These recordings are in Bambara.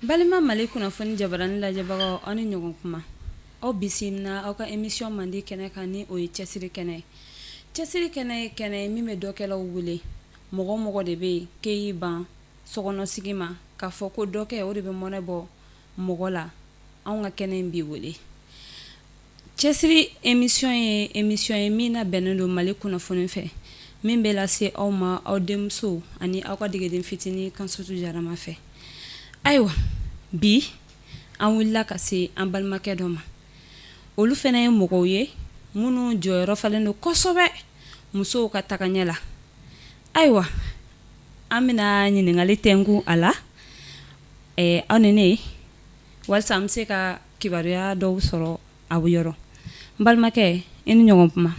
Balima Mali kunnafoni jabarani lajɛbagaw, aw ni ɲɔgɔn kuma. Aw bisimila aw ka émission mandi kɛnɛ kan, ni o ye cɛsiri kɛnɛ ye. Cɛsiri kɛnɛ ye kɛnɛ ye min bɛ dɔkɛlaw wele. Mɔgɔ mɔgɔ de bɛ yen k'e y'i ban sokɔnɔsigi ma k'a fɔ ko dɔ kɛ, o de bɛ mɔnɛ bɔ mɔgɔ la, anw ka kɛnɛ in b'i wele. Cɛsiri émission ye émission ye min labɛnnen don Mali kunnafoni fɛ, min bɛ lase aw ma aw denmuso ani aw ka degeden fitinin Kansutu Jarama fɛ. Ayiwa, bi an wulila ka se an balimakɛ dɔ ma. Olu fana ye mɔgɔw ye minnu jɔyɔrɔ falen don kosɛbɛ musow ka tagaɲɛ la. Ayiwa, an bɛna ɲininkali tɛnku a la, aw ni ne, walasa an bɛ se ka kibaruya dɔw sɔrɔ aw yɔrɔ. N balimakɛ, i ni ɲɔgɔn kuma.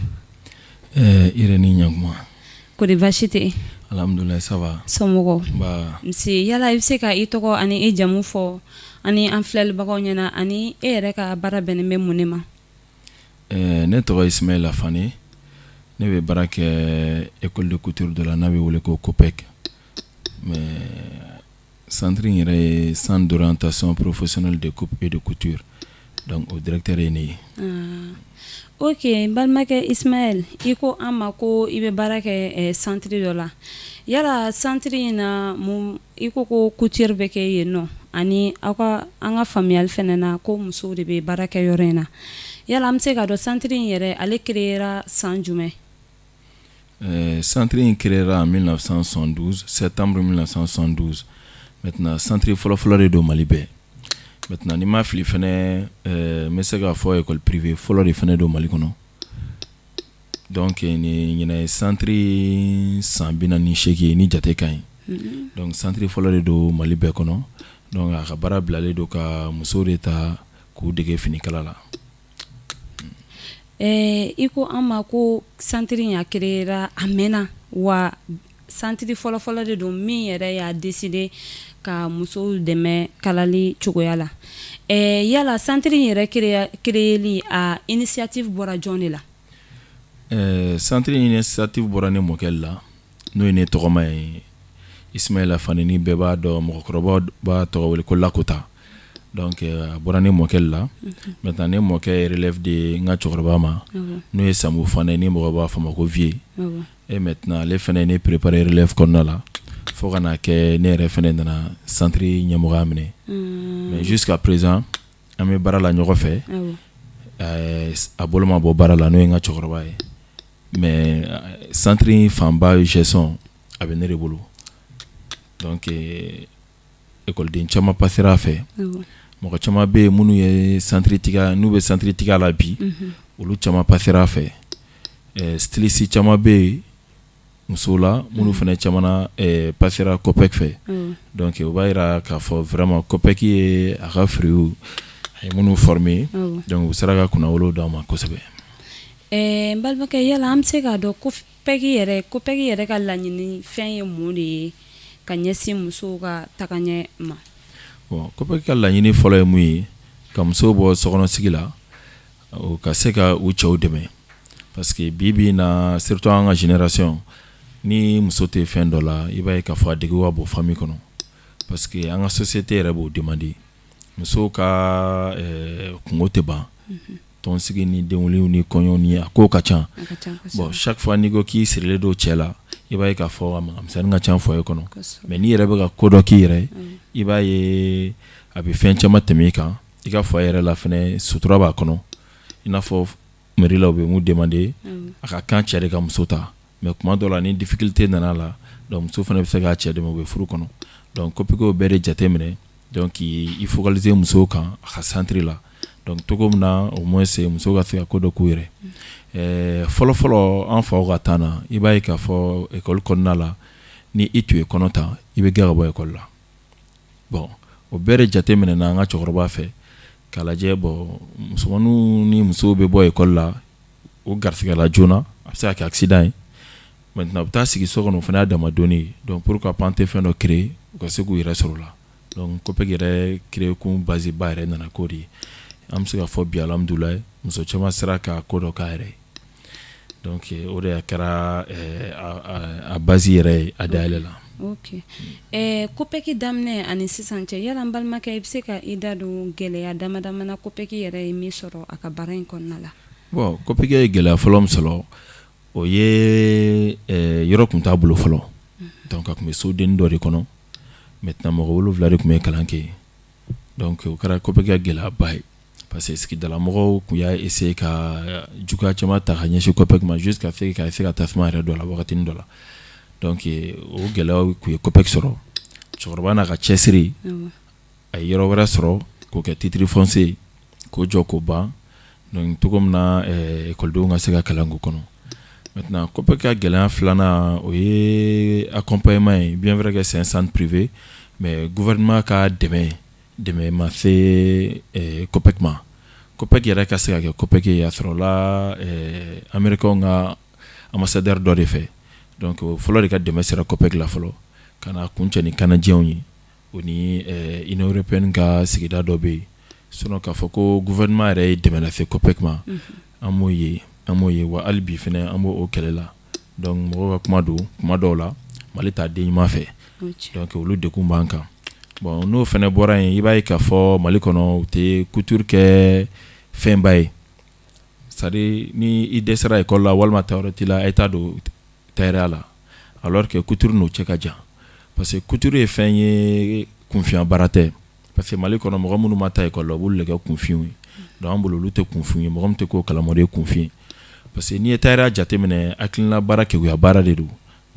I yɛrɛ ni ɲakuma. Kɔri baasi tɛ? Alhamdulilayi, ça va. Somɔgɔw? Nse. Yala i bɛ se ka i tɔgɔ ani i jamu fɔ ani an filɛlibagaw ɲɛna, ani e yɛrɛ ka baara bɛnnen bɛ mun de ma? Ne tɔgɔ Ismaila Fane. Ne bɛ baara kɛ école de couture dɔ la n'a bɛ wele ko COPEC, mais centre in yɛrɛ ye centre d'orientation professionnelle de coupe et de couture, donc o directeur ye ne ye. Ok, n balimakɛ Ismaël, i ko an ma ko i bɛ baara kɛ centre dɔ la. Yala centre in na, mun i ko couture bɛ kɛ yen nɔ, ani aw ka an ka faamuyali fana na ko musow de bɛ baara kɛ yɔrɔ in na? Yala an bɛ se k'a dɔn centre in yɛrɛ, ale créera san jumɛn? Centre in créera en 1972, septembre 1972. Maintenant, centre fɔlɔfɔlɔ de don Mali bɛɛ. Maintenant, ni ma fili fɛnɛ, n bɛ se k'a fɔ école privée fɔlɔ de fɛnɛ don Mali kɔnɔ. Donc ni ɲinɛ ye centre san 48 ni jate ka ɲi. Donc centre fɔlɔ de don Mali bɛɛ kɔnɔ. Donc a ka baara bilalen don ka musow de ta k'u dege finikala la. I ko an ma ko centre in a créera a mɛnna, wa centre fɔlɔfɔlɔ de don min yɛrɛ y'a décidé ka musow dɛmɛ kalali cogoya la. Yala centre in yɛrɛ créeli, a initiative bɔra jɔn de la? Centre initiative bɔra ne mɔkɛ la, n'o ye ne tɔgɔma ye, Ismaila Fane, ni bɛɛ b'a dɔn, mɔgɔkɔrɔbaw b'a tɔgɔ wele ko Lakota. Donc a bɔra ne mɔkɛ la. Maintenant, ne mɔkɛ ye relève de n ka cɛkɔrɔba ma, n'o ye Samu Fane, ni mɔgɔ b'a fɔ ma ko Vieux. Et maintenant, ale fana ye ne préparé relève kɔnɔna la fo ka n'a kɛ ne yɛrɛ fana nana centre ɲɛmɔgɔya minɛ. Mais jusqu'à présent, an bɛ baara la ɲɔgɔn fɛ. A bolo ma bɔ baara la, n'o ye n ka cɛkɔrɔba ye, mais centre fanba gestion a bɛ ne de bolo. Donc ekɔliden caman passera a fɛ. Mɔgɔ caman bɛ yen minnu ye centre tigiya, n'u bɛ centre tigiya la bi, olu caman passera a fɛ. Styliste caman bɛ yen musow la minnu fana caman passera COPEC fɛ. Donc o b'a jira k'a fɔ vraiment COPEC ye a ka fruits, a ye minnu former, donc u sera ka kunnawolo d'an ma kosɛbɛ. N balimakɛ, yala an bɛ se k'a dɔn COPEC yɛrɛ ka laɲini fɛn ye mun de ye ka ɲɛsin musow ka tagaɲɛ ma? Bon, COPEC ka laɲini fɔlɔ ye mun ye? Ka musow bɔ sokɔnɔsigi la, ka se ka u cɛw dɛmɛ, parce que bi bi in na, surtout an ka génération, ni muso tɛ fɛn dɔ la, i b'a ye k'a fɔ a degun ka bon famille kɔnɔ, parce que an ka société yɛrɛ b'o demander. Musow ka kungo tɛ ban, tɔnsigi ni denkundiw ni kɔɲɔw ni a ko ka ca. Bon, chaque fois n'i ko k'i sirilen don cɛ la, i b'a ye k'a fɔ a misɛnnin ka ca foyer kɔnɔ. Mais n'i yɛrɛ bɛ ka ko dɔ k'i yɛrɛ, i b'a ye a bɛ fɛn caman tɛmɛ i kan i ka foyer yɛrɛ la fɛnɛ, sutura b'a kɔnɔ. I n'a fɔ mairie la, u bɛ mun demander? A ka kan cɛ de ka muso ta, mais tuma dɔ la, ni difficulté nana la, donc muso fana bɛ se k'a cɛ dɛmɛ, u bɛ furu kɔnɔ. Donc COPEC bɛɛ de jateminɛ, donc k'i focaliser musow kan a ka centre la. Donc cogo min na, au moins musow ka se ka ko dɔ k'u yɛrɛ. Fɔlɔ fɔlɔ, an faw ka temps na, i b'a ye k'a fɔ école kɔnɔna la, ni i tun ye kɔnɔ ta, i bɛ gɛn ka bɔ école la. Bon, o bɛɛ de jateminɛna an ka cɛkɔrɔba fɛ k'a lajɛ. Bon, musomaninw ni musow bɛ bɔ école la o garisigɛ la joona, a bɛ se ka kɛ accident ye. Maintenant, u bɛ taa sigi so kɔnɔ, o fana y'a dama donni ye. Donc pourquoi pas an tɛ fɛn dɔ créer u ka se k'u yɛrɛ sɔrɔ o la? Donc COPEC yɛrɛ créer kun base ba yɛrɛ nana k'o de ye. An bɛ se ka fɔ bi, alhamdulilayi, muso caman sera ka ko dɔ k'a yɛrɛ ye. Donc o de kɛra a base yɛrɛ ye, a dayɛlɛ la. Ok, COPEC daminɛ ani sisan cɛ, yala n balimakɛ, i bɛ se ka i da don gɛlɛya dama dama na COPEC yɛrɛ ye min sɔrɔ a ka baara in kɔnɔna la? Bon, COPEC ye gɛlɛya fɔlɔ min sɔrɔ, o ye yɔrɔ tun t'a bolo fɔlɔ. Donc a tun bɛ sodennin dɔ de kɔnɔ. Maintenant mɔgɔ 7 de tun bɛ kalan kɛ yen. Donc o kɛra COPEC ka gɛlɛyaba ye parce que sigidalamɔgɔw tun y'a essayer ka juguya caman ta ka ɲɛsin COPEC ma jusqu'à ce que ka se ka tasuma yɛrɛ don a la wagati dɔ la. Donc o gɛlɛyaw tun ye COPEC sɔrɔ. Cɛkɔrɔba n'a ka cɛsiri, a ye yɔrɔ wɛrɛ sɔrɔ k'o kɛ titre foncier, k'o jɔ k'o ban. Donc cogo min na ekɔlidenw ka se ka kalan k'o kɔnɔ. Maintenant COPEC ka gɛlɛya filanan, o ye accompagnement ye. Bien vrai que c'est un centre privé, mais gouvernement ka dɛmɛ ma se COPEC ma. COPEC yɛrɛ ka se ka kɛ COPEC ye, a sɔrɔla américain ka ambassadeur dɔ de fɛ. Donc o fɔlɔ de ka dɛmɛ sera COPEC la fɔlɔ, ka na kuncɛ ni Canadiens ye, o ni Union européenne ka sigida dɔ bɛ yen. Sinon k'a fɔ ko gouvernement yɛrɛ ye dɛmɛ lase COPEC ma, an m'o ye wa hali bi fɛnɛ an b'o kɛlɛ la. Donc mɔgɔw ka kuma don kuma dɔw la, Mali t'a den ɲuman fɛ. Donc olu degun b'an kan. Bon, n'o fɛnɛ bɔra yen, i b'a ye k'a fɔ Mali kɔnɔ, u tɛ couture kɛ fɛnba ye. C'est à dire ni i dɛsɛra école la walima tailleur t'i la, i t'a don tailleur la, alors que couture n'o cɛ ka jan, parce que couture ye fɛn ye, kunfiya baara tɛ. Parce que Mali kɔnɔ, mɔgɔ minnu ma taa école la, u b'olu de kɛ kunfinw ye. Donc an bolo, olu tɛ kunfin ye. Mɔgɔ min tɛ k'o kalama, o de ye kunfin ye. Parce que n'i ye tailleur jateminɛ, hakilina baara, keguya baara de don.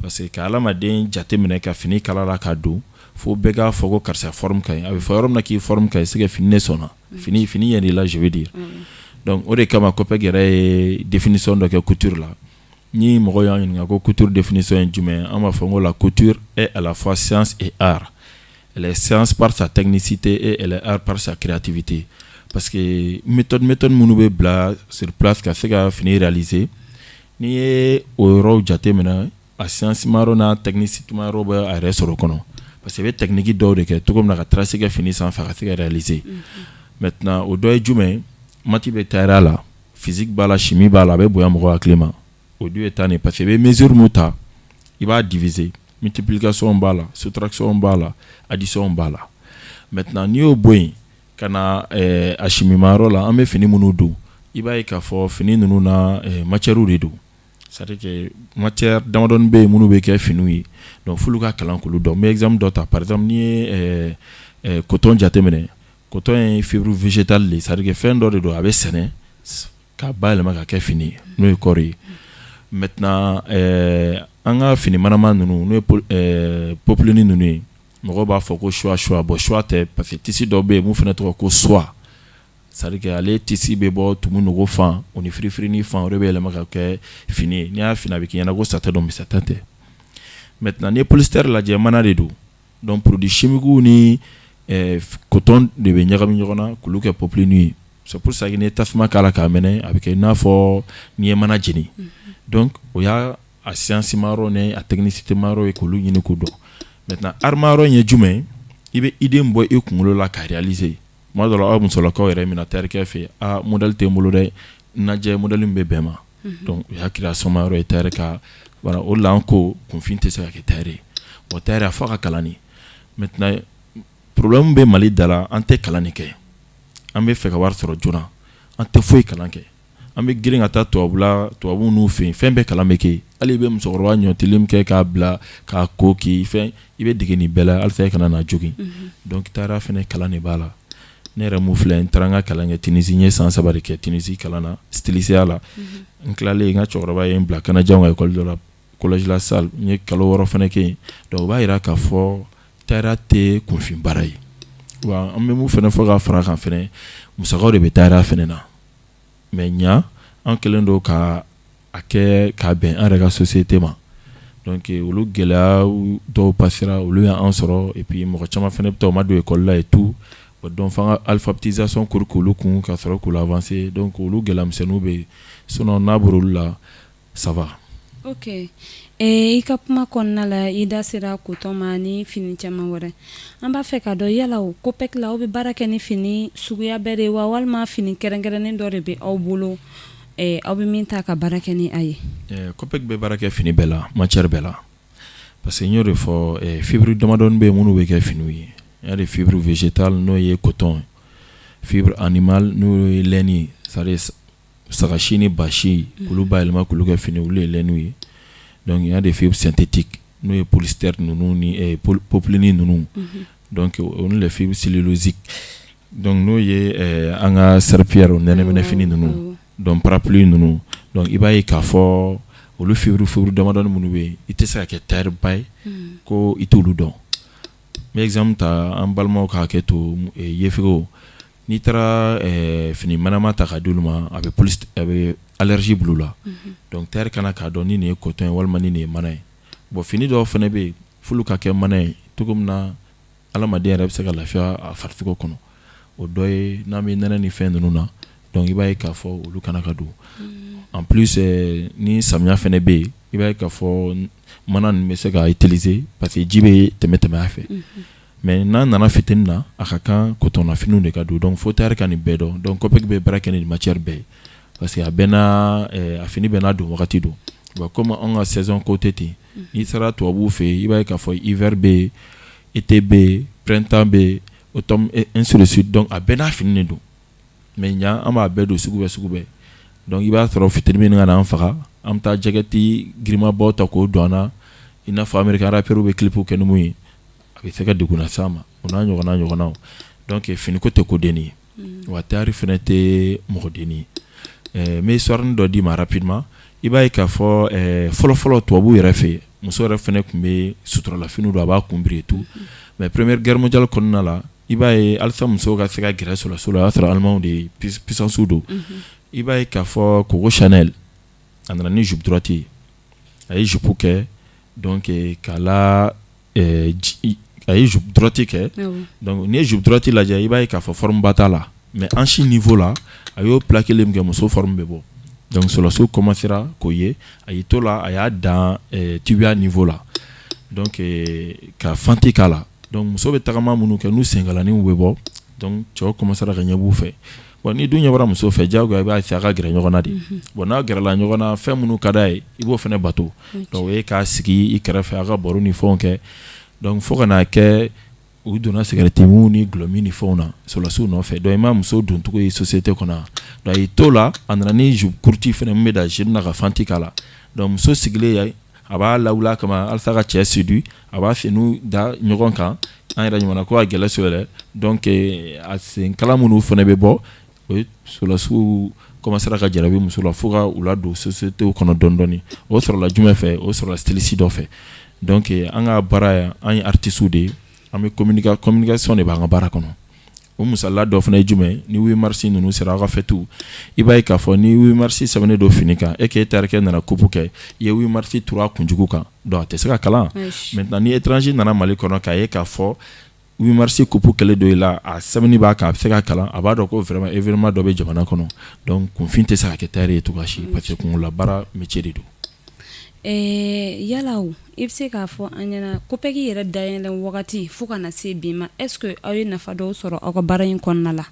Parce que ka hadamaden jateminɛ ka fini kala la k'a don, fo bɛɛ k'a fɔ ko karisa forme ka ɲi. A bɛ fɔ yɔrɔ min na k'i forme ka ɲi, c'est que fini ne sɔnna, fini ɲɛn'i la, je veux dire. Donc o de kama COPEC yɛrɛ ye définition dɔ kɛ couture la. Ni mɔgɔ y'an ɲininka ko couture définition ye jumɛn, an b'a fɔ ko la couture est à la fois science et art. Elle est science par sa technicité et elle est art par sa créativité, parce que méthode minnu bɛ bila sur place ka se ka fini réaliser, n'i ye o yɔrɔw jateminɛ, a science ma yɔrɔ n'a technicité ma yɔrɔ bɛ a yɛrɛ sɔrɔ o kɔnɔ. Parce que i bɛ technique dɔw de kɛ cogo min na ka trace kɛ fini sanfɛ a ka se ka réaliser. Maintenant o dɔ ye jumɛn ye? Maths bɛ tailleur la, physique b'a la, chimie b'a la. A bɛ bonya mɔgɔ hakili ma, o dun ye tan de, parce que i bɛ mesure mun ta, i b'a diviser, multiplication b'a la, soustraction b'a la, addition b'a la. Maintenant n'i y'o bɔ yen ka na a chimie ma yɔrɔ la, an bɛ fini minnu don, i b'a ye k'a fɔ fini ninnu na, matière de don. C'est à dire que matière damadɔni bɛ yen minnu bɛ kɛ finiw ye. Donc f'olu ka kalan k'olu dɔn. N bɛ exemple dɔ ta. Par exemple, n'i ye coton jateminɛ, coton ye fibre végétale de ye. C'est à dire que fɛn dɔ de don, a bɛ sɛnɛ k'a bayɛlɛma ka kɛ fini ye, n'o ye kɔɔri ye. Maintenant an ka fini manama ninnu, n'o ye popeline ninnu ye, mɔgɔw b'a fɔ ko soie soie. Bon, soie tɛ, parce que tissu dɔ bɛ yen mun fana tɔgɔ ko soie. C'est à dire que ale tissu bɛ bɔ tumu nogo fan o ni firifirini fan, o de bɛ yɛlɛma ka kɛ fini ye. N'i y'a fini, a bɛ k'i ɲɛna ko satin don, mais satin tɛ. Maintenant n'i ye polyester lajɛ, mana de don. Donc produit chimique ni coton de bɛ ɲagami ɲɔgɔn na k'olu kɛ popeline ye. C'est pour ça que n'i ye tasuma k'a la k'a mɛnɛ, a bɛ kɛ i n'a fɔ n'i ye mana jeni. Donc o y'a a science ma yɔrɔ ni a technicité ma yɔrɔ ye, k'olu ɲini k'o dɔn. Maintenant art ma yɔrɔ in ye jumɛn ye? I bɛ idée min bɔ i kunkolo la k'a réaliser. Tuma dɔ la, aw musolakaw yɛrɛ bɛna tailleur fɛ yen: a modèle tɛ n bolo dɛ, n lajɛ modèle min bɛ bɛn ma. Donc o y'a création ma yɔrɔ ye tailleur ka. Voilà, o de la an ko kunfin tɛ se ka kɛ tailleur ye. Bon, tailleur a f'a ka kalan de. Maintenant problème bɛ Mali da la, an tɛ kalan de kɛ. An bɛ fɛ ka wari sɔrɔ joona, an tɛ foyi kalan kɛ. An bɛ girin ka taa tubabula, tubabu n'u fɛ yen, fɛn bɛɛ kalan bɛ kɛ yen. Hali i bɛ musokɔrɔba ɲɔtili min kɛ k'a bila k'a ko k'i fɛn, i bɛ dege nin bɛɛ la halisa i kana na jogin. Donc tailleur fɛnɛ kalan de b'a la. Ne yɛrɛ mun filɛ, n taara n ka kalan kɛ Tunisie, n ye san 3 de kɛ Tunisie kalan na, stylisteya la. N tilalen, n ka cɛkɔrɔba ye n bila Canadiens ka école dɔ la, collège La Salle, n ye kalo 6 fɛnɛ kɛ yen. Donc o b'a yira k'a fɔ tailleur tɛ kunfin baara ye. Wa an bɛ mun fɛnɛ fɔ ka fara kan fɛnɛ, musakaw de bɛ tailleur fɛnɛ na. Mais ɲa an kɛlen don ka a kɛ k'a bɛn an yɛrɛ ka société ma. Donc olu gɛlɛya dɔw passera, olu y'an sɔrɔ. Et puis mɔgɔ caman fɛnɛ bɛ taa, u ma don école la et tout. Donc f'an ka alphabétisation cours k'olu kun ka sɔrɔ k'u avancer. Donc olu gɛlɛyamisɛnninw bɛ yen. Sinon n'a bɔra olu la, ça va. Ok, i ka kuma kɔnɔna la, i da sera coton ma ni fini caman wɛrɛ. An b'a fɛ ka dɔn, yala o COPEC la, aw bɛ baara kɛ ni fini suguya bɛɛ de ye wa, walima fini kɛrɛnkɛrɛnnen dɔ de bɛ aw bolo, aw bɛ min ta ka baara kɛ ni a ye? COPEC bɛ baara kɛ fini bɛɛ la, matière bɛɛ la. Parce que n y'o de fɔ, fibre damadɔni bɛ yen minnu bɛ kɛ finiw ye. Il y a des fibres végétales, n'o ye coton, fibre animale, n'o ye laine, c'est à dire sagasi ni basi, k'olu bayɛlɛma k'olu kɛ fini, olu ye laine ye. Donc il y a des fibres synthétiques, n'o ye polyester ninnu ni popeline ninnu, donc o ni les fibres cellulosiques, donc n'o ye an ka serpillière, nɛnɛminɛ fini ninnu, donc parapluie ninnu. Donc i b'a ye k'a fɔ olu fibre damadɔni minnu bɛ yen, i tɛ se ka kɛ tailleur ba ye ko i t'olu dɔn. N bɛ exemple ta, an balimaw ka hakɛ to, yefegew, n'i taara fini manama ta k'a d'olu ma, a bɛ a bɛ allergie bila u la. Donc tailleur kana k'a dɔn ni nin ye coton ye walima ni nin ye mana ye. Bon, fini dɔw fana bɛ yen, f'olu ka kɛ mana ye cogo min na adamaden yɛrɛ bɛ se ka lafiya a farisogo kɔnɔ. O dɔ ye n'an bɛ nɛnɛ ni fɛn ninnu na. Donc i b'a ye k'a fɔ olu kana ka don. En plus, ni samiya fana bɛ yen, i b'a ye k'a fɔ mana ninnu bɛ se ka utiliser parce que ji bɛ tɛmɛ tɛmɛ a fɛ. Mais n'an nana funteni na, a ka kan coton na finiw de ka don. Donc fo tailleur ka nin bɛɛ dɔn. Donc COPEC bɛ baara kɛ ni matière bɛɛ ye parce que a bɛɛ n'a a fini bɛɛ n'a don wagati don. Bon, comme anw ka saison ko tɛ ten, n'i sera tubabuw fɛ yen, i b'a ye k'a fɔ hiver bɛ yen, été bɛ yen, printemps bɛ yen, automne, ainsi de suite. Donc a bɛɛ n'a fini de don. Mais ɲan, an b'a bɛɛ don sugu bɛɛ sugu bɛɛ. Donc i b'a sɔrɔ funteni bɛ ɲini ka n'an faga, an bɛ taa jaquette girinmabaw ta k'o don an na, i n'a fɔ américain rappeurs bɛ clip kɛ ni mun ye, a bɛ se ka degun las'an ma, o n'a ɲɔgɔnna ɲɔgɔnnaw. Donc finiko tɛ ko dennin ye, wa tailleur fana tɛ mɔgɔ dennin ye. N bɛ histoire dɔ d'i ma rapidement. I b'a ye k'a fɔ fɔlɔ fɔlɔ, tubabuw yɛrɛ fɛ yen, muso yɛrɛ fana tun bɛ suturalafiniw don, a b'a kun biri et tout. Mais Première Guerre mondiale kɔnɔna la, i b'a ye halisa musow ka se ka gɛrɛ sɔrɔdasiw la, o y'a sɔrɔ Allemand de ye puissance don. I b'a ye k'a fɔ Coco Chanel, a nana ni jupe droite ye, a ye jupe kɛ, donc k'a la a ye jupe droite kɛ. Donc n'i ye jupe droite lajɛ, i b'a ye k'a fɔ forme ba t'a la, mais hanche niveau la, a y'o plaqué min kɛ, muso forme bɛ bɔ. Donc sɔrɔdasiw commencera k'o ye, a y'i to la, a y'a dan tibia niveau la, donc ka fente k'a la. Donc muso bɛ tagama minnu kɛ, n'u senkalaniw bɛ bɔ, donc cɛw commencera ka ɲɛ b'u fɛ. Bon, ni dun ɲɛ bɔra muso fɛ, diyagoya i b'a essayer a ka gɛrɛ ɲɔgɔn na de. Bon, n'a gɛrɛla ɲɔgɔn na, fɛn minnu ka d'a ye, i b'o fana bato. Donc o ye k'a sigi i kɛrɛfɛ, a ka baro ni fɛnw kɛ. Donc fo ka n'a kɛ u donna cigarette min ni dɔlɔ min ni fɛnw na sɔrɔdasiw nɔfɛ. Donc i ma muso doncogo ye société kɔnɔ. Donc a y'i to la, a nana ni jupe courte fana min bɛ dan genou na, ka fente k'a la. Donc muso sigilen, a b'a lawuli a kama halisa ka cɛ séduit, a b'a senw da ɲɔgɔn kan, an yɛrɛ ɲuman ko ka gɛlɛ so yɛrɛ. Donc a senkala minnu fana bɛ bɔ, o ye sɔrɔdasiw commencera ka jarabi muso la, fo ka u ladon société kɔnɔ dɔɔni dɔɔni. O sɔrɔla jumɛn fɛ? O sɔrɔla styliste dɔ fɛ. Donc an ka baara yan, an ye artistes de ye, an bɛ communication de b'an ka baara kɔnɔ. O misaliya dɔ fana ye jumɛn? Ni 8 mars ninnu sera, aw ka fêtes, i b'a ye k'a fɔ ni 8 mars sɛbɛnnen don fini kan, e k'e terikɛ nana coupe kɛ, i ye 8 mars turu a kunjugu kan, donc a tɛ se ka kalan. Maintenant, ni étranger nana Mali kɔnɔ k'a ye k'a fɔ 8 mars coupe kɛlen don i la, a sɛbɛnni b'a kan, a bɛ se ka kalan, a b'a dɔn ko vraiment événement dɔ bɛ jamana kɔnɔ. Donc kunfin tɛ se ka kɛ tailleur ye cogoya si, parce que kunkololabaara métier de don. Yala i bɛ se k'a fɔ an ɲɛna, COPEC yɛrɛ dayɛlɛ wagati fo ka na se bi ma, est-ce que aw ye nafa dɔw sɔrɔ aw ka baara in kɔnɔna la?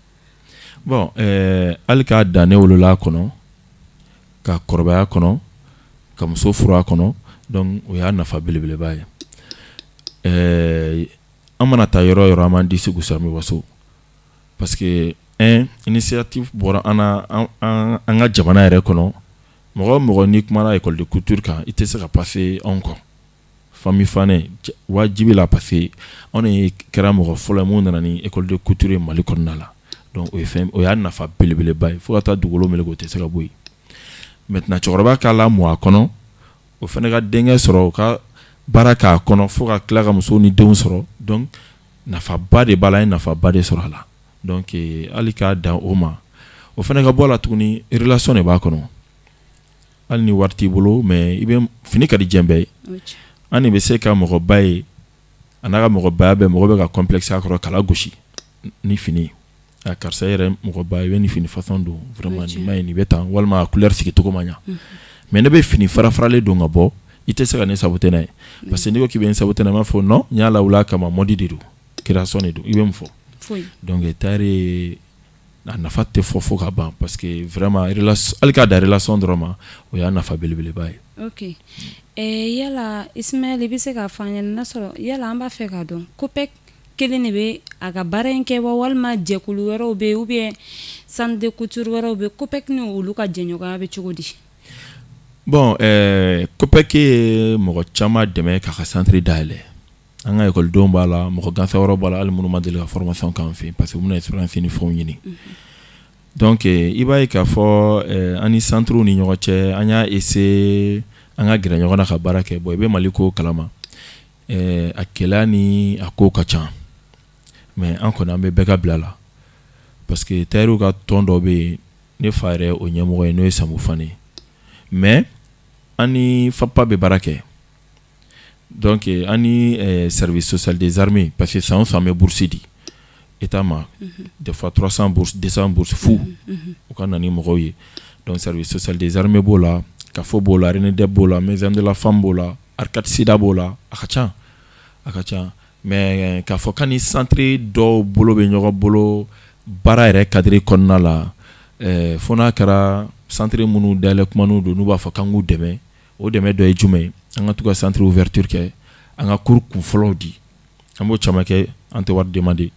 Bon, hali k'a dan ne wolola a kɔnɔ, ka kɔrɔbaya kɔnɔ, ka muso furu a kɔnɔ, donc o y'a nafa belebeleba ye. An mana taa yɔrɔ o yɔrɔ, an b'an disi gosi, an bɛ waso, parce que un initiative bɔra an na, an ka jamana yɛrɛ kɔnɔ. Mɔgɔ o mɔgɔ n'i kumana école de couture kan, i tɛ se ka passer anw kɔ. Famille Fane wajibi la, parce que anw de kɛra mɔgɔ fɔlɔ ye mun nana ni école de couture ye Mali kɔnɔna la. Donc o ye fɛn, o y'a nafa belebeleba ye, fo ka taa dugukolo meleke, o tɛ se ka bɔ yen. Maintenant, cɛkɔrɔba k'a lamɔ a kɔnɔ, o fana ka denkɛ sɔrɔ, o ka baara k'a kɔnɔ, fo ka tila ka musow ni denw sɔrɔ. Donc nafaba de b'a la, an ye nafaba de sɔrɔ a la. Donc hali k'a dan o ma, o fana ka bɔ a la tuguni, relation de b'a kɔnɔ. Hali ni wari t'i bolo, mais i bɛ fini ka di diɲɛ bɛɛ ye. An de bɛ se ka mɔgɔba ye, a n'a ka mɔgɔbaya bɛɛ, mɔgɔ bɛ ka complexe a kɔrɔ kala gosi ni fini ye. A karisa yɛrɛ mɔgɔba, i bɛ nin fini façon don, vraiment nin ma ɲi, nin bɛ tan, walima a couleur sigi cogo ma ɲa. Mais ne bɛ fini fara faralen don ka bɔ, i tɛ se ka ne saboter n'a ye, parce que n'i ko k'i bɛ n saboter n'a ye, n b'a fɔ non, n y'a lawuli a kama, mode de don, création de don. I bɛ mun fɔ? Donc tailleur ye A nafa tɛ fɔ fo ka ban, parce que vraiment hali k'a da relation dɔrɔn ma, o y'a nafa belebeleba ye. Ok, yala Ismaël, i bɛ se k'a fɔ an ɲɛna n'a sɔrɔ yala an b'a fɛ k'a dɔn, COPEC kelen de bɛ a ka baara in kɛ wa, walima jɛkulu wɛrɛw bɛ yen, ou bien centre de couture wɛrɛw bɛ, COPEC ni olu ka jɛɲɔgɔnya bɛ cogo di? Bon, COPEC ye mɔgɔ caman dɛmɛ k'a ka centre dayɛlɛ. An ka ekɔlidenw b'a la, mɔgɔ gansan wɛrɛw b'a la, hali minnu ma deli ka formation k'an fɛ yen, parce que u bɛna expérience ni fɛnw ɲini. Donc i b'a ye k'a fɔ an ni centrew ni ɲɔgɔn cɛ, an y'a essayer an ka gɛrɛ ɲɔgɔn na ka baara kɛ. Bon, i bɛ Mali ko kalama, a gɛlɛya ni a ko ka ca, mais an kɔni an bɛ bɛɛ ka bila la, parce que tailleur ka tɔn dɔ bɛ yen, ne fa yɛrɛ o ɲɛmɔgɔ ye, n'o ye Samu Fane ye. Mais an ni FAPA bɛ baara kɛ, donc an ni service social des armées, parce que san o san an bɛ bourse di État ma, des fois 300 bourses, 200 bourses fu, u ka na ni mɔgɔw ye. Donc service social des armées b'o la, CAFO b'o la, RENEDEP b'o la, Maison de la femme b'o la, Arcade Sida b'o la, a ka ca, a ka ca. Mais k'a fɔ k'an ni centre dɔw bolo bɛ ɲɔgɔn bolo baara yɛrɛ cadre kɔnɔna la, fo n'a kɛra centre minnu dayɛlɛ kumaniw don, n'u b'a fɔ k'an k'u dɛmɛ. O dɛmɛ dɔ ye jumɛn ye? An ka to ka centre ouverture kɛ, an ka cours kunfɔlɔw di, an b'o caman kɛ, an tɛ wari demander.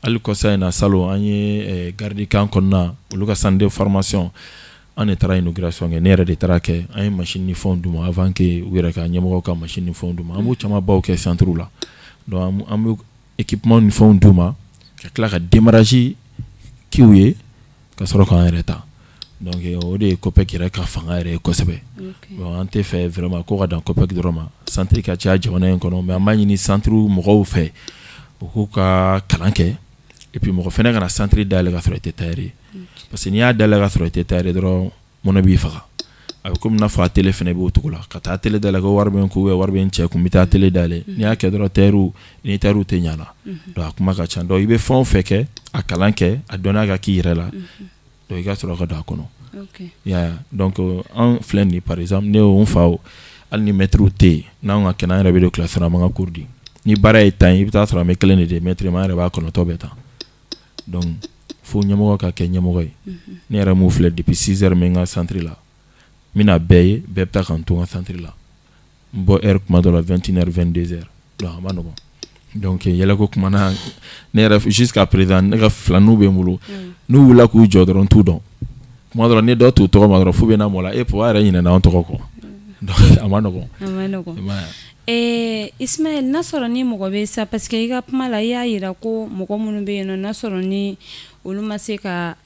Hali kɔsa in na, salon, an ye garde camp kɔnɔna, olu ka centre de formation, an de taara inauguration kɛ, ne yɛrɛ de taara kɛ. An ye machine ni fɛnw d'u ma avant que u yɛrɛ ka ɲɛmɔgɔw ka machine ni fɛnw d'u ma. An b'o camanbaw kɛ centre la. Donc an bɛ équipement ni fɛnw d'u ma, ka tila ka démarrage k'u ye, ka sɔrɔ k'an yɛrɛ ta. Donc o de ye COPEC yɛrɛ ka fanga yɛrɛ ye kosɛbɛ. Bon, an tɛ fɛ vraiment ko ka dan COPEC dɔrɔn ma, centre ka caya jamana in kɔnɔ, mais an b'a ɲini centre mɔgɔw fɛ, u k'u ka kalan kɛ. Et puis mɔgɔ fana kana centre dayɛlɛ ka sɔrɔ i tɛ tailleur ye, parce que n'i y'a dayɛlɛ ka sɔrɔ i tɛ tailleur ye dɔrɔn, mɔnɛ b'i faga. A bɛ komi n'a fɔ atelier fana b'o cogo la, ka taa atelier dayɛlɛ ko wari bɛ n kun, wari bɛ n cɛ kun, n bɛ taa atelier dayɛlɛ. N'i y'a kɛ dɔrɔn, tailleur ni tailleur tɛ ɲɛ la. Donc a kuma ka ca. Donc i bɛ fɛn o fɛn kɛ, a kalan kɛ, a dɔnniya ka k'i yɛrɛ la, donc i ka sɔrɔ ka don a kɔnɔ. I y'a ye? Donc an filɛ nin ye, par exemple ne y'o n fa, hali ni maître tɛ yen, n'anw ka kɛnɛ, an yɛrɛ bɛ don classe la, an b'an ka cours di. Ni baara ye 10 ye, i bɛ taa sɔrɔ an bɛ kelen de di maître ma, an yɛrɛ b'a 9 bɛɛ ta. Donc fo ɲɛmɔgɔ ka kɛ ɲɛmɔgɔ ye. Ne yɛrɛ mun filɛ, depuis 6 heures n bɛ n ka centre la, n bɛna bɛɛ ye, bɛɛ bɛ taa ka n to n ka centre la, n bɔ heure kuma dɔ la 21 heures, 22 heures. Donc a ma nɔgɔn. Donc yɛlɛko kuma na, ne yɛrɛ jusqu'à présent, ne ka filaninw bɛ n bolo, n'u wulila k'u jɔ dɔrɔn, n t'u dɔn. Kuma dɔ la, ni dɔ t'u tɔgɔ ma dɔrɔn, f'u bɛ na mɔ la, e papa yɛrɛ ɲinɛna an tɔgɔ kɔ. Donc a ma nɔgɔn. A ma nɔgɔn. Ismaël, n'a sɔrɔ ni mɔgɔ bɛ sa, parce que i ka kuma la, i y'a jira ko mɔgɔ minnu bɛ yen nɔ, n'a sɔrɔ ni olu ma se ka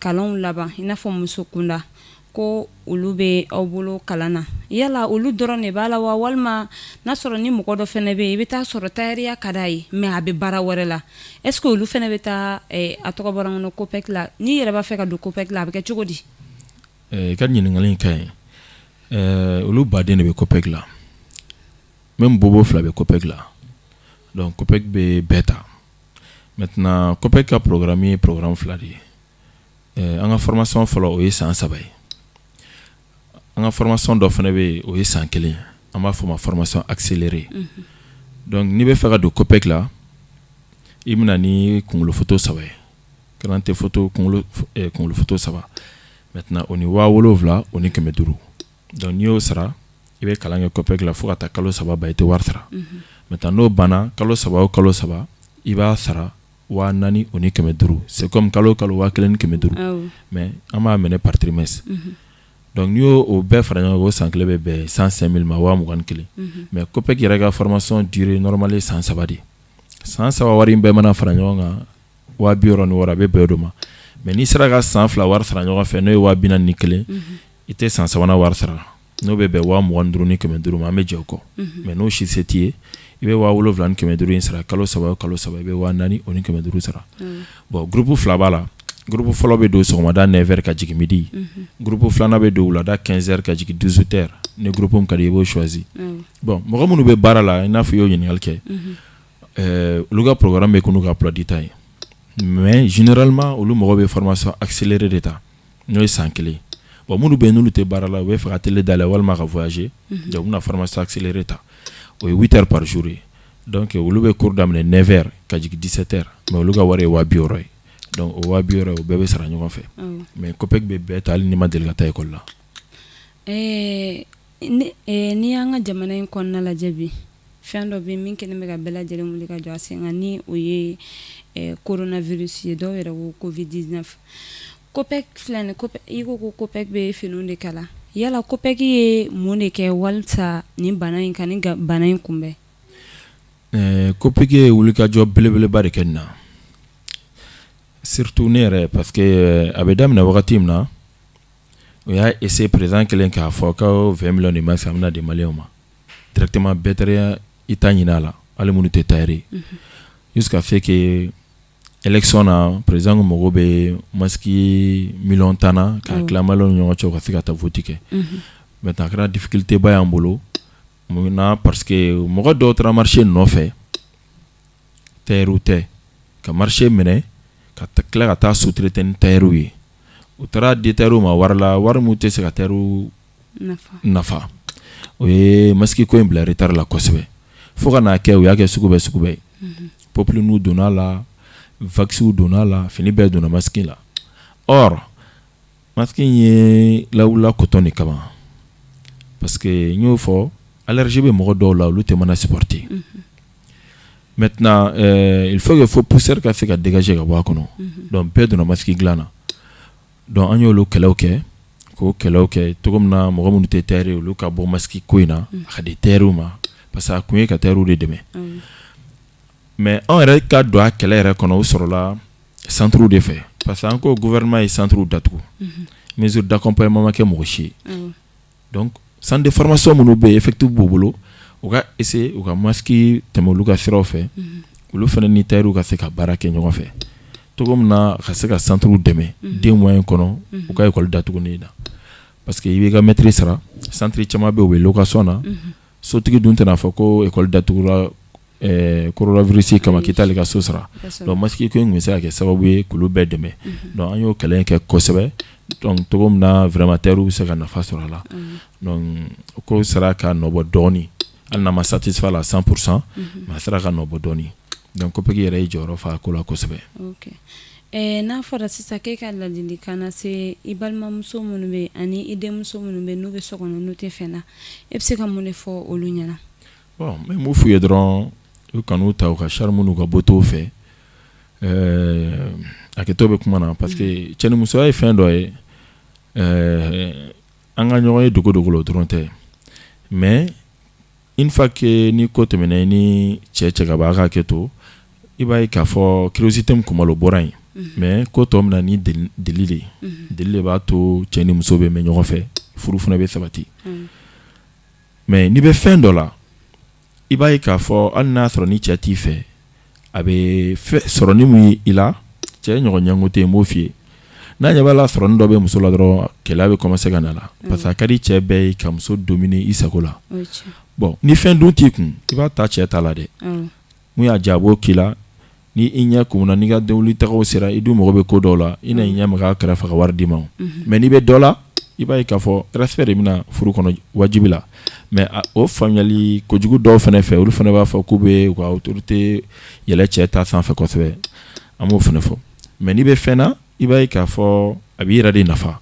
kalanw laban, i n'a fɔ muso kunda, ko olu bɛ aw bolo kalan na, yala olu dɔrɔn de b'a la wa, walima n'a sɔrɔ ni mɔgɔ dɔ fana bɛ yen, i bɛ taa sɔrɔ tailleurya ka d'a ye, mais a bɛ baara wɛrɛ la, est ce que olu fana bɛ taa, a tɔgɔ bɔra n kɔnɔ, COPEC la? N'i yɛrɛ b'a fɛ ka don COPEC la, a bɛ kɛ cogo di? I ka ɲininkali in ka ɲi. Olu baden de bɛ COPEC la, même bobo fila bɛ COPEC la. Donc COPEC bɛ bɛɛ ta. Maintenant, COPEC ka programme ye programme fila de ye. An ka formation fɔlɔ, o ye san 3 ye. An ka formation dɔ fana bɛ yen, o ye san 1, an b'a fɔ o ma formation accélérée. Donc n'i bɛ fɛ ka don COPEC la, i bɛna ni kunkolo photo saba ye, carte photo, kunkolo photo saba. Maintenant o ni 7500. Donc n'i y'o sara, i bɛ kalan kɛ COPEC la fo ka taa kalo 3 ban, i tɛ wari sara. Maintenant n'o banna, kalo 3 o kalo 3, i b'a sara 4500. C'est comme kalo o kalo 1500, mais an b'a minɛ par trimestre. Donc n'i y'o o bɛɛ fara ɲɔgɔn kan, o san kelen bɛ bɛn 105 000 ma, 21 000. Mais COPEC yɛrɛ ka formation durée normale ye san 3 de ye. San 3 wari in bɛɛ mana fara ɲɔgɔn kan, 66 000, a bɛ bɛn o de ma. Mais n'i sera ka san 2 wari sara ɲɔgɔn fɛ, n'o ye 41 000, i tɛ san sabanan wari sara, n'o bɛ bɛn 25 500 ma, an bɛ jɛ o kɔ. Mais n'o si se t'i ye, i bɛ 7500 in sara kalo 3 o kalo 3, i bɛ 4500 sara. Bon, groupe fila b'a la. Groupe fɔlɔ bɛ don sɔgɔmada 9 heures ka jigin midi. Groupe filanan bɛ don wulada 15 heures ka jigin 18 heures. Ni groupe min ka di i b'o choisi. Bon, mɔgɔ minnu bɛ baara la, i n'a fɔ i y'o ɲininkali kɛ, olu ka programme bɛ ko n'u ka emploi du temps ye. Mais généralement olu mɔgɔw bɛ formation accélérée de ta, n'o ye san 1. Bon, minnu bɛ yen n'olu tɛ baara la, u bɛ fɛ ka atelier dayɛlɛ walima ka voyager, donc u bɛna formation accélérée ta, o ye 8 heures par jour ye. Donc olu bɛ cours daminɛ 9 heures ka jigin 17 heures, mais olu ka wari ye 60 000 ye. Donc o 60 000 o bɛɛ bɛ sara ɲɔgɔn fɛ. Mais COPEC bɛ bɛɛ ta, hali n'i ma deli ka taa école la. N'i y'an ka jamana in kɔnɔna lajɛ bi, fɛn dɔ bɛ min kɛlen bɛ ka bɛɛ lajɛlen wuli ka jɔ a sen kan, ni o ye coronavirus ye, dɔw yɛrɛ ko Covid-19. COPEC filɛ nin, i ko ko COPEC bɛ finiw de kala. Yala COPEC ye mun de kɛ walisa nin bana in ka nin bana in kunbɛn? COPEC ye wulikajɔ belebeleba de kɛ nin na, surtout ne yɛrɛ, parce que a bɛ daminɛ wagati min na, o y'a essayer, président kelen k'a fɔ ko 20 millions de masques an bɛna di maliyɛnw ma directement. Bɛɛ taara i ta ɲini a la, hali minnu tɛ tailleur ye, jusqu'à ce que élection na, président ko mago bɛ masque 10 millions na k'a tila maliyɛnw ni ɲɔgɔn cɛ, u ka se ka taa vote kɛ. Maintenant, a kɛra difficulté ba y'an bolo. Mun na? Parce que mɔgɔ dɔw taara marché nɔfɛ, tailleur tɛ, ka marché minɛ ka tila ka taa sous-traiter ni tailleur ye. U taara di tailleur ma wari la, wari min tɛ se ka tailleur nafa. O ye masque ko in bila retard la kosɛbɛ, fo ka n'a kɛ u y'a kɛ sugu bɛɛ sugu bɛɛ ye. Popeline donna a la, waxiw donna a la, fini bɛɛ donna masque la. Or masque in ye lawulila coton de kama, parce que n y'o fɔ, allergie bɛ mɔgɔ dɔw la, olu tɛ mana supporter. Maintenant, il faut que fo poussière ka se ka dégager ka bɔ a kɔnɔ. Donc bɛɛ donna masque dilan na. Donc an y'olu kɛlɛw kɛ, k'o kɛlɛw kɛ cogo min na, mɔgɔ minnu tɛ tailleur ye, olu ka bɔ masque ko in na, a ka di tailleur ma, parce que a kun ye ka tailleur de dɛmɛ. Mais anw yɛrɛ ka don a kɛlɛ yɛrɛ kɔnɔ, o sɔrɔla centre de fɛ, parce que an ko gouvernement ye centre datugu, mesure d'accompagnement ma kɛ mɔgɔ si ye. Donc centre de formation minnu bɛ yen, effectif b'u bolo, u ka essayer u ka masque tɛmɛ olu ka siraw fɛ, olu fana ni tailleur ka se ka baara kɛ ɲɔgɔn fɛ cogo min na, ka se ka centre dɛmɛ 2 mois in kɔnɔ, u ka école datugunen na, parce que i b'i ka maître sara. Centre caman bɛ yen, u bɛ location na, sotigi dun tɛna fɔ ko école datugura coronavirus kama k'i t'ale ka so sara. Donc masque ko in tun bɛ se ka kɛ sababu ye k'olu bɛɛ dɛmɛ. Donc an y'o kɛlɛ in kɛ kosɛbɛ. Donc cogo min na, vraiment tailleur bɛ se ka nafa sɔrɔ a la. Donc o ko sera ka nɔbɔ dɔɔnin, hali n'a ma satisfait à 100%, mais a sera ka nɔbɔ dɔɔnin. Donc COPEC yɛrɛ ye jɔyɔrɔ fa a ko la kosɛbɛ. N'a fɔra sisan k'e ka ladilikan lase i balimamuso minnu bɛ ani i denmuso minnu bɛ n'u bɛ so kɔnɔ, n'u tɛ fɛn na, e bɛ se ka mun de fɔ olu ɲɛna? Bon, n bɛ mun f'u ye dɔrɔn, u kan'u ta u ka charme n'u ka beauté fɛ. Hakɛto bɛ kuma na, parce que cɛnimusoya ye fɛn dɔ ye, an ka ɲɔgɔn ye dogo dogo la, o dɔrɔn tɛ. Mais une fois que ni ko tɛmɛna i ni cɛ cɛ ka ban, a ka hakɛ to, i b'a ye k'a fɔ curiosité min kun b'a la, o bɔra yen. Mais ko tɔ bɛ na ni deli de ye. Deli de b'a to cɛ ni muso bɛ mɛn ɲɔgɔn fɛ, furu fana bɛ sabati. Mais n'i bɛ fɛn dɔ la, i b'a ye k'a fɔ hali n'a sɔrɔ ni cɛ t'i fɛ, a bɛ sɔrɔ ni mun ye i la, cɛ ɲɔgɔn ɲɛngo tɛ yen, n b'o f'i ye. N'a ɲɛ b'a la sɔrɔ dɔ bɛ muso la dɔrɔn, kɛlɛ bɛ commencer ka na la, parce que a ka di cɛ bɛɛ ye ka muso dominer i sago la. Bon, ni fɛn dun t'i kun, i b'a ta cɛ ta la dɛ. Mun y'a diya, a b'o k'i la. Ni i ɲɛ kumuna, n'i ka denwuli tagaw sera, i dun mago bɛ ko dɔw la, i na i ɲɛ maga a kɛrɛfɛ ka wari d'i ma. Mais n'i bɛ dɔ la, i b'a ye k'a fɔ respect de bɛna furu kɔnɔ wajibi la. Mais o faamuyali kojugu dɔw fana fɛ, olu fana b'a fɔ k'u bɛ u ka autorité yɛlɛ cɛ ta sanfɛ kosɛbɛ. An b'o fana fɔ. Mais n'i bɛ fɛn na, i b'a ye k'a fɔ a b'i yɛrɛ de nafa,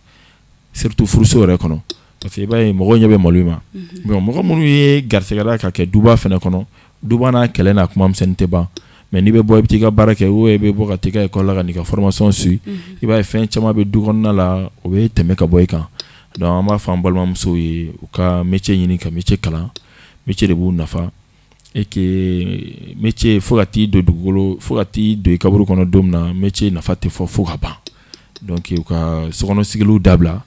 surtout furuso yɛrɛ kɔnɔ, parce que i b'a ye mɔgɔw ɲɛ bɛ malo i ma. Bon, mɔgɔ minnu ye garisɛgɛla ka kɛ duba fana kɔnɔ, duba n'a kɛlɛ n'a kuma misɛnnin tɛ ban. Mais n'i bɛ bɔ, i bɛ t'i ka baara kɛ, ou i bɛ bɔ ka t'i ka école la, ka n'i ka formation suit, i b'a ye fɛn caman bɛ du kɔnɔna la, o bɛ tɛmɛ ka bɔ i kan. Donc an b'a fɔ an balimamusow ye, u ka métier ɲini, ka métier kalan. Métier de b'u nafa, et que métier, fo ka t'i don dugukolo, fo ka t'i don i kaburu kɔnɔ don min na, métier nafa tɛ fɔ fo ka ban. Donc u ka sokɔnɔ sigiliw dabila.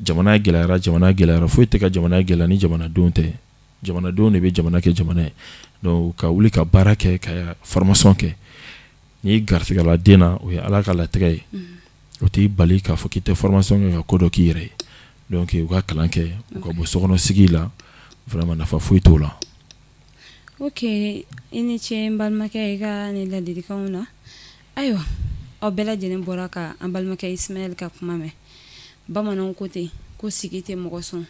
Jamana gɛlɛyara, jamana gɛlɛyara, foyi tɛ ka jamana gɛlɛya ni jamanadenw tɛ. Jamanadenw de bɛ jamana kɛ jamana ye. Donc ka wuli ka baara kɛ, ka formation kɛ. N'i garisɛgɛla den na, o ye Ala ka latigɛ ye, o t'i bali k'a fɔ k'i tɛ formation kɛ ka ko dɔ k'i yɛrɛ ye. Donc u ka kalan kɛ, u ka bɔ sokɔnɔ sigi la, vraiment nafa foyi t'o la. Ok, i ni ce n balimakɛ, i ka nin ladilikanw na. Ayiwa, aw bɛɛ lajɛlen bɔra ka an balimakɛ Ismaël ka kuma mɛn. Bamananw ko ten ko sigi tɛ mɔgɔ sɔn.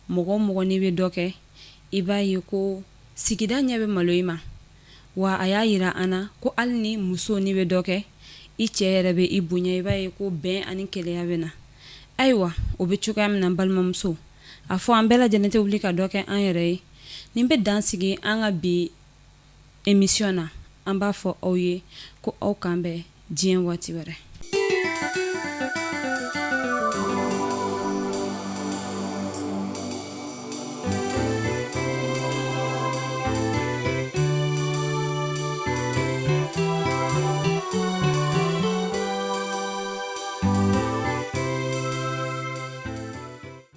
Mɔgɔ o mɔgɔ n'i bɛ dɔ kɛ, i b'a ye ko sigida ɲɛ bɛ malo i ma. Wa a y'a yira an na ko hali ni muso n'i bɛ dɔ kɛ, I cɛ yɛrɛ bɛ i bonya, i b'a ye ko bɛn ani kelenya bɛ na. Ayiwa, o bɛ cogoya min na, balimamuso, a fɔ an bɛɛ lajɛlen tɛ wuli ka dɔ kɛ an yɛrɛ ye. Nin bɛ dan sigi an ka bi émission na. An b'a fɔ aw ye ko aw k'an bɛn diɲɛ waati wɛrɛ.